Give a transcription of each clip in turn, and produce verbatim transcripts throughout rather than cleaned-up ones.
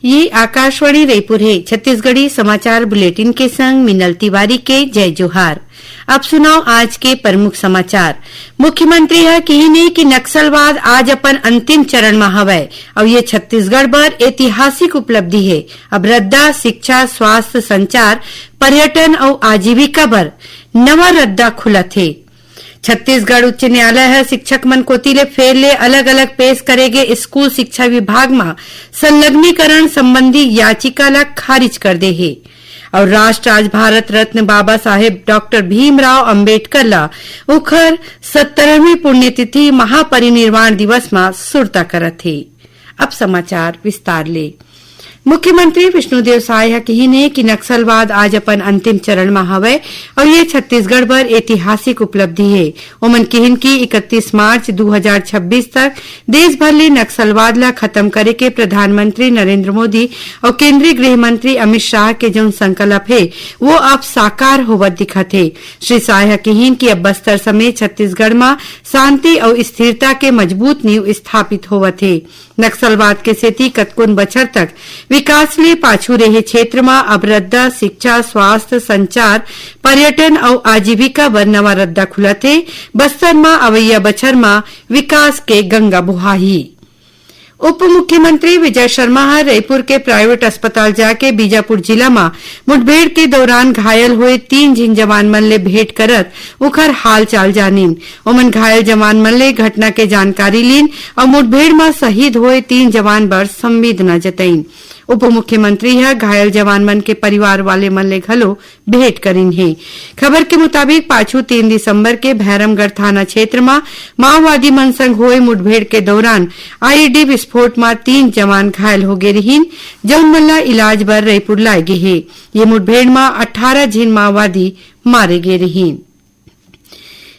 ये आकाशवाणी रईपुर हे। छत्तीसगढ़ी समाचार बुलेटिन के संग मिनल तिवारी के जय जोहार। अब सुनव आज के प्रमुख समाचार। मुख्यमंत्री ह किहिन हे कि नक्सलवाद आज अपन अंतिम चरण म हवय अउ ये छत्तीसगढ़ बर ऐतिहासिक उपलब्धि हे। अब रद्दा, शिक्षा, स्वास्थ्य, संचार, पर्यटन अउ आजीविका बर नवा रद्दा खुलत हे। छत्तीसगढ़ उच्च न्यायालय ह शिक्षक मन कोति ले फेर ले अलग-अलग पेश करे गे स्कूल शिक्षा विभाग म संलग्नीकरण संबंधी याचिका ल खारिज कर दे हे। अउ राष्ट्र आज भारत रत्न बाबा साहेब डॉक्टर भीमराव अंबेडकर ल उखर सत्तरवीं पुण्यतिथि महापरिनिर्वाण दिवस म सुरता करत हे। अब समाचार विस्तार ले। मुख्यमंत्री विष्णुदेव साय ह किहिन हे कि नक्सलवाद आज अपन अंतिम चरण म हवय अउ ये छत्तीसगढ़ बर ऐतिहासिक उपलब्धि हे। ओमन किहिन कि इकतीस मार्च दू हजार छब्बीस तक देश भर ले नक्सलवाद ल खत्म करे के प्रधानमंत्री नरेंद्र मोदी अउ केंद्रीय गृह मंत्री अमित शाह के जउन संकल्प हे, वो अब साकार होवत दिखत हे। श्री साय ह किहिन कि अब बस्तर समेत छत्तीसगढ़ म शांति अउ स्थिरता के मजबूत नींव स्थापित होवत हे। नक्सलवाद के सेती कतकोन बछर तक विकास ले पाछू रेहे क्षेत्र म अब रद्दा, शिक्षा, स्वास्थ्य, संचार, पर्यटन अउ आजीविका बर नवा रद्दा खुलत हे। बस्तर म अवइया बछर म विकास के गंगा बोहाही। उप मुख्यमंत्री विजय शर्मा ह रईपुर के प्राइवेट अस्पताल जाके बीजापुर जिला म मुठभेड़ के दौरान घायल होए तीन झिन जवान मन ले भेंट करत उखर हालचाल जानिन। ओमन घायल जवान मन ले घटना के जानकारी लीन अउ मुठभेड़ म शहीद होए तीन जवान बर संवेदना जतइन। उप मुख्यमंत्री ह घायल जवान मन के परिवार वाले मन ले घलो भेंट करिन हे। खबर के मुताबिक, पाछू तीन दिसंबर के भैरमगढ़ थाना क्षेत्र म माओवादी मन संग होए मुठभेड़ के दौरान आईईडी विस्फोट म तीन जवान घायल हो गे रिहिन, जउन मन ल इलाज बर रईपुर लाए गे हे। ये मुठभेड़ म अट्ठारह झिन माओवादी मारे गे रिहिन।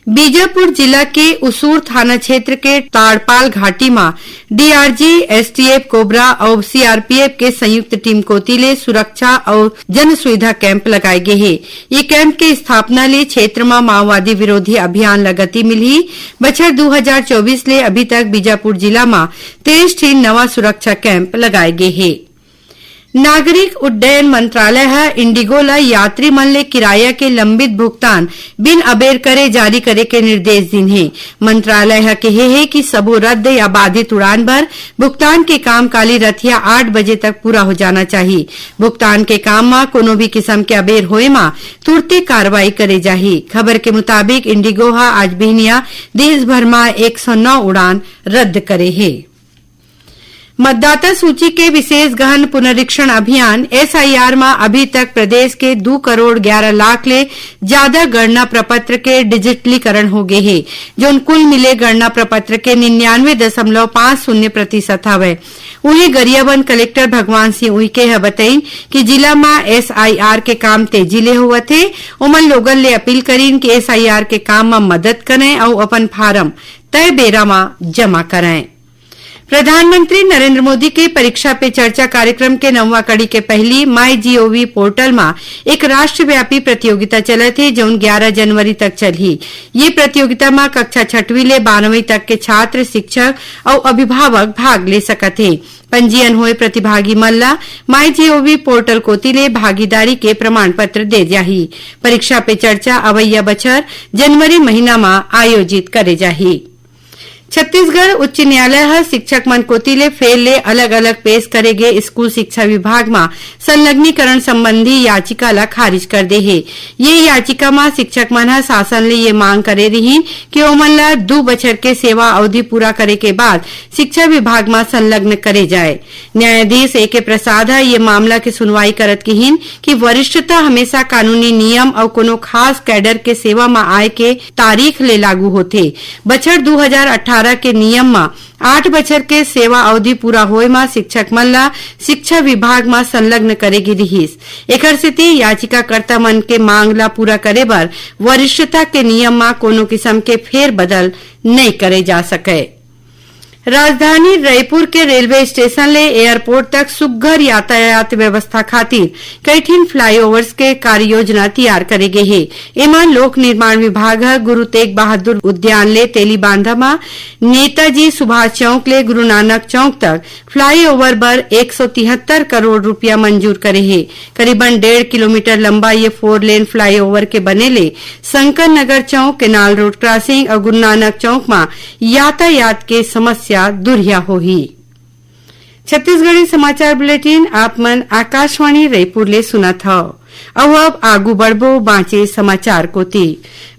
बीजापुर जिला के उसूर थाना क्षेत्र के ताड़पाल घाटी म डीआरजी, एसटीएफ कोबरा अउ सीआरपीएफ के संयुक्त टीम कोति ले सुरक्षा अउ जन सुविधा कैंप लगाए गे हे। ये कैंप के स्थापना ले क्षेत्र म माओवादी विरोधी अभियान ल गति मिलही। बछर दू हजार चौबीस ले अभी तक बीजापुर जिला म तेईस ठिन नवा सुरक्षा कैंप लगाए गे हे। नागरिक उड्डयन मंत्रालय ह इंडिगो ल यात्री मन ले किराया के लंबित भुगतान बिन अबेर करे जारी करे के निर्देश दिन हे। मंत्रालय ह केहे हे कि सबो रद्द या बाधित उड़ान बर भुगतान के काम काली रथिया आठ बजे तक पूरा हो जाना चाही। भुगतान के काम म कोनो भी किसम के अबेर होए म तुरते कार्रवाई करे जाही। खबर के मुताबिक, इंडिगो ह आज बिहनिया देश भर म एक सौ नौ उड़ान रद्द करे हे। मतदाता सूची के विशेष गहन पुनरीक्षण अभियान, एसआईआर, म अभी तक प्रदेश के दू करोड़ ग्यारह लाख ले ज्यादा गणना प्रपत्र के डिजिटलीकरण हो गे हे, जउन कुल मिले गणना प्रपत्र के निन्यानवे दशमलव पाँच शून्य प्रतिशत हवय। उहें, गरियाबंद कलेक्टर भगवान सिंह उइके ह बतइन कि जिला म एसआईआर के काम तेजी ले होवत हे। ओमन लोगन ले अपील करिन कि एसआईआर के काम म मदद करंय अउ अपन फारम तय बेरा म जमा करंय। प्रधानमंत्री नरेंद्र मोदी के परीक्षा पे चर्चा कार्यक्रम के नौवां कड़ी के पहिली माई जीओवी पोर्टल म एक राष्ट्रव्यापी प्रतियोगिता चलत हे, जउन ग्यारह जनवरी तक चलही। ये प्रतियोगिता म कक्षा छठवीं ले बारहवीं तक के छात्र, शिक्षक अउ अभिभावक भाग ले सकत हे। पंजीयन होए प्रतिभागी मन ल माई जीओवी पोर्टल कोति ले भागीदारी के प्रमाण पत्र दे जाही। परीक्षा पे चर्चा अवइया बछर जनवरी महीना म आयोजित करे जाही। छत्तीसगढ़ उच्च न्यायालय ह शिक्षक मन कोति ले फेर ले अलग-अलग पेश करे गे स्कूल शिक्षा विभाग म संलग्नीकरण संबंधी याचिका ल खारिज कर दे हे। ये याचिका म शिक्षक मन ह शासन ले ये मांग करे रिहीन कि ओमन ल दू बछर के सेवा अवधि पूरा करे के बाद शिक्षा विभाग म संलग्न करे जाए। न्यायाधीश ए के प्रसाद ह ये मामला के सुनवाई करत किहीन कि वरिष्ठता हमेशा कानूनी नियम अउ कोनो खास कैडर के सेवा म आए के तारीख ले लागू होथे। बछर दू हजार अट्ठारह के नियम म आठ बछर के सेवा अवधि पूरा होए म शिक्षक मन ल शिक्षा विभाग म संलग्न करे गे रिहीस। एखर सेती याचिकाकर्ता मन के मांग ल पूरा करे बर वरिष्ठता के नियम म कोनो किसम के फेरबदल नइ करे जा सकय। राजधानी रईपुर के रेलवे स्टेशन ले एयरपोर्ट तक सुग्घर यातायात व्यवस्था खातिर कई ठिन फ्लाईओवर्स के कार्य योजना तैयार करे गे हे। एमा लोक निर्माण विभाग ह गुरु तेग बहादुर उद्यान ले तेलीबांधा म नेताजी सुभाष चौक ले गुरु नानक चौक तक फ्लाईओवर बर एक सौ तिहत्तर करोड़ रुपया मंजूर करे हे। करीबन डेढ़ किलोमीटर लंबा ये फोर लेन फ्लाईओवर के बने ले शंकर नगर चौक, केनाल रोड क्रॉसिंग अउ गुरु नानक चौक म यातायात के समस्या दुरिहा होही। छत्तीसगढ़ी समाचार बुलेटिन आप मन आकाशवाणी रईपुर ले सुनत हव। अउ अब आगू बढ़बो बांचे समाचार कोति।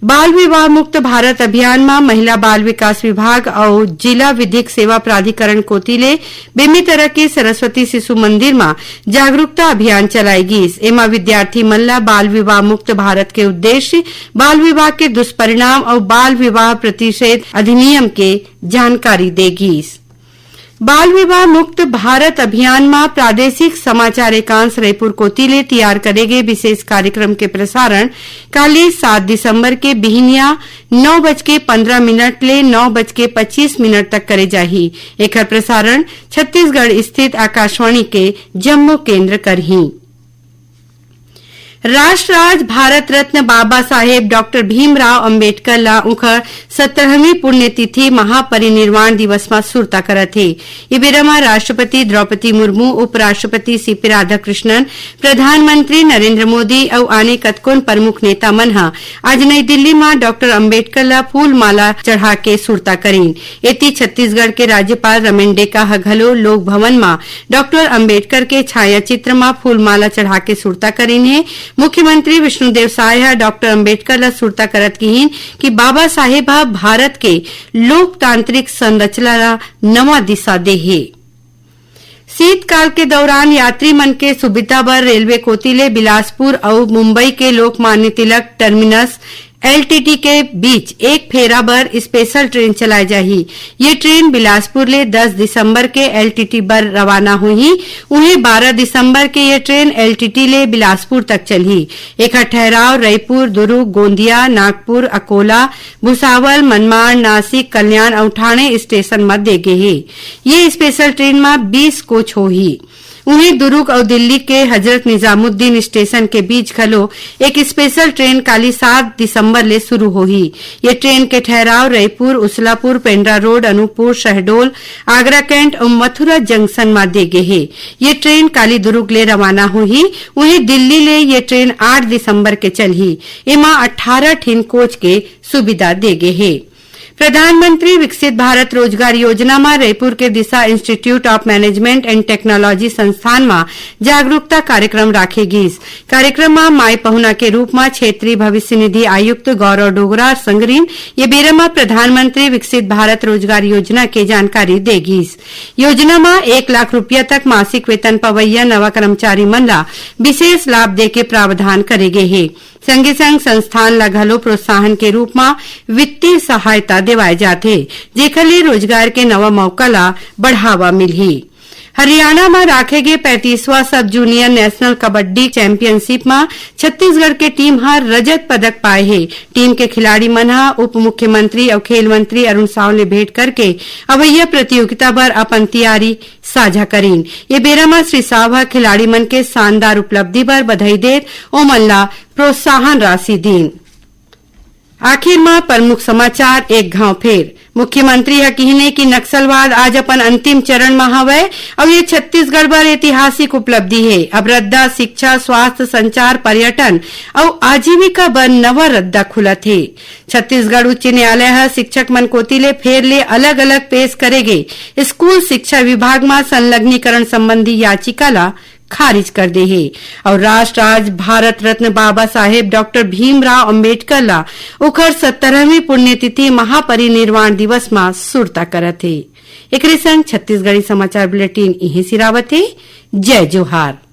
बाल विवाह मुक्त भारत अभियान म महिला बाल विकास विभाग अउ जिला विधिक सेवा प्राधिकरण कोति ले बेमेतरा के सरस्वती शिशु मंदिर म जागरूकता अभियान चलाए गीस। एमा विद्यार्थी मन ल बाल विवाह मुक्त भारत के उद्देश्य, बाल विवाह के दुष्परिणाम अउ बाल विवाह प्रतिषेध अधिनियम के जानकारी दे गीस। बाल विवाह मुक्त भारत अभियान म प्रादेशिक समाचार एकांश रईपुर कोति ले तैयार करे गे विशेष कार्यक्रम के प्रसारण काली सात दिसंबर के बिहिनिया नौ बज के पंद्रह मिनट ले नौ बज के पच्चीस मिनट तक करे जाही। एखर प्रसारण छत्तीसगढ़ स्थित आकाशवाणी के जम्मो केंद्र करही। राष्ट्र आज भारत रत्न बाबा साहेब डॉक्टर भीमराव अंबेडकर ला उंखर सत्रहवीं पुण्यतिथि महापरिनिर्वाण दिवस म सुरता करत हे। ये बेरा म राष्ट्रपति द्रौपदी मुर्मू, उपराष्ट्रपति सीपी राधाकृष्णन, प्रधानमंत्री नरेंद्र मोदी अउ आने कतकोन प्रमुख नेता मन ह आज नई दिल्ली म डॉक्टर अंबेडकर ला फूल माला चढ़ा के सुरता करीन। एती छत्तीसगढ़ के राज्यपाल रमेन डेका ह घलो लोक भवन म डॉक्टर अंबेडकर के छायाचित्र म फूल माला चढ़ा के सुरता करीन हे। मुख्यमंत्री विष्णुदेव साय ह डॉक्टर अंबेडकर ला सुरता करत किहीन कि बाबा साहेब ह भारत के लोकतांत्रिक संरचना ला नवा दिशा दे हे। शीतकाल के दौरान यात्री मन के सुविधा बर रेलवे कोति ले बिलासपुर अउ मुंबई के लोकमान्य तिलक टर्मिनस एलटीटी के बीच एक फेरा बर स्पेशल ट्रेन चलाए जाही। ये ट्रेन बिलासपुर ले दस दिसंबर के एलटीटी बर रवाना होही। उहें, बारह दिसंबर के ये ट्रेन एलटीटी ले बिलासपुर तक चलही। एखर ठहराव रईपुर, दुर्ग, गोंदिया, नागपुर, अकोला, भुसावल, मनमाड़, नासिक, कल्याण अउ ठाणे स्टेशन म दे गे हे। ये स्पेशल ट्रेन म बीस कोच होही। उहें, दुर्ग अउ दिल्ली के हजरत निजामुद्दीन स्टेशन के बीच घलो एक स्पेशल ट्रेन काली सात दिसंबर ले शुरू होही। ये ट्रेन के ठहराव रईपुर, उसलापुर, पेंड्रा रोड, अनूपपुर, शहडोल, आगरा कैंट अउ मथुरा जंक्शन म दे गे हे। ये ट्रेन काली दुर्ग ले रवाना होही। उहें, दिल्ली ले ये ट्रेन आठ दिसंबर के चलही। एमा अट्ठारह ठिन कोच के सुविधा दे गे हे। प्रधानमंत्री विकसित भारत रोजगार योजना म रईपुर के दिशा Institute of Management and Technology संस्थान म जागरूकता कार्यक्रम राखे गीस। कार्यक्रम म माई पहुना के रूप म क्षेत्रीय भविष्य निधि आयुक्त गौरव डोगरा संगरिन ये बेरा म प्रधानमंत्री विकसित भारत रोजगार योजना के जानकारी दे गीस। योजना म एक लाख रुपया तक मासिक वेतन पवैया नवा कर्मचारी मन ला विशेष लाभ दे के प्रावधान करे गे हे। संगे संग संस्थान ला घलो प्रोत्साहन के रूप म वित्तीय सहायता देवाय जाथे, जेखर ले रोजगार के नवा मौका ला बढ़ावा मिलही। हरियाणा म राखे गे पैंतीसवां sub junior national kabaddi championship म छत्तीसगढ़ के टीम ह रजत पदक पाए हे। टीम के खिलाड़ी मन ह उप मुख्यमंत्री अउ खेल मंत्री अरुण साव ले भेंट करके अवैया प्रतियोगिता बर अपन तैयारी साझा करीन। ये बेरा म श्री साव ह खिलाड़ी मन के शानदार उपलब्धि बर बधाई देत ओमन ला प्रोत्साहन राशि दीन। आखिर म प्रमुख समाचार एक घांव फेर। मुख्यमंत्री ह किहिने कि नक्सलवाद आज अपन अंतिम चरण म हवय अउ ये छत्तीसगढ़ बर ऐतिहासिक उपलब्धि हे। अब रद्दा शिक्षा, स्वास्थ्य, संचार, पर्यटन अउ आजीविका बर नवा रद्दा खुलत हे। छत्तीसगढ़ उच्च न्यायालय ह शिक्षक मन कोति ले फेर ले अलग-अलग पेश करे गे स्कूल शिक्षा विभाग म संलग्नीकरण संबंधी याचिका ला खारिज कर दे हे। अउ राष्ट्र आज भारत रत्न बाबा साहेब डॉक्टर भीमराव अंबेडकर ला ओखर सत्तरहवीं पुण्यतिथि महापरिनिर्वाण दिवस म सुरता करत हे। एकरे संग छत्तीसगढ़ी समाचार बुलेटिन इहें सिरावत हे। जय जोहार।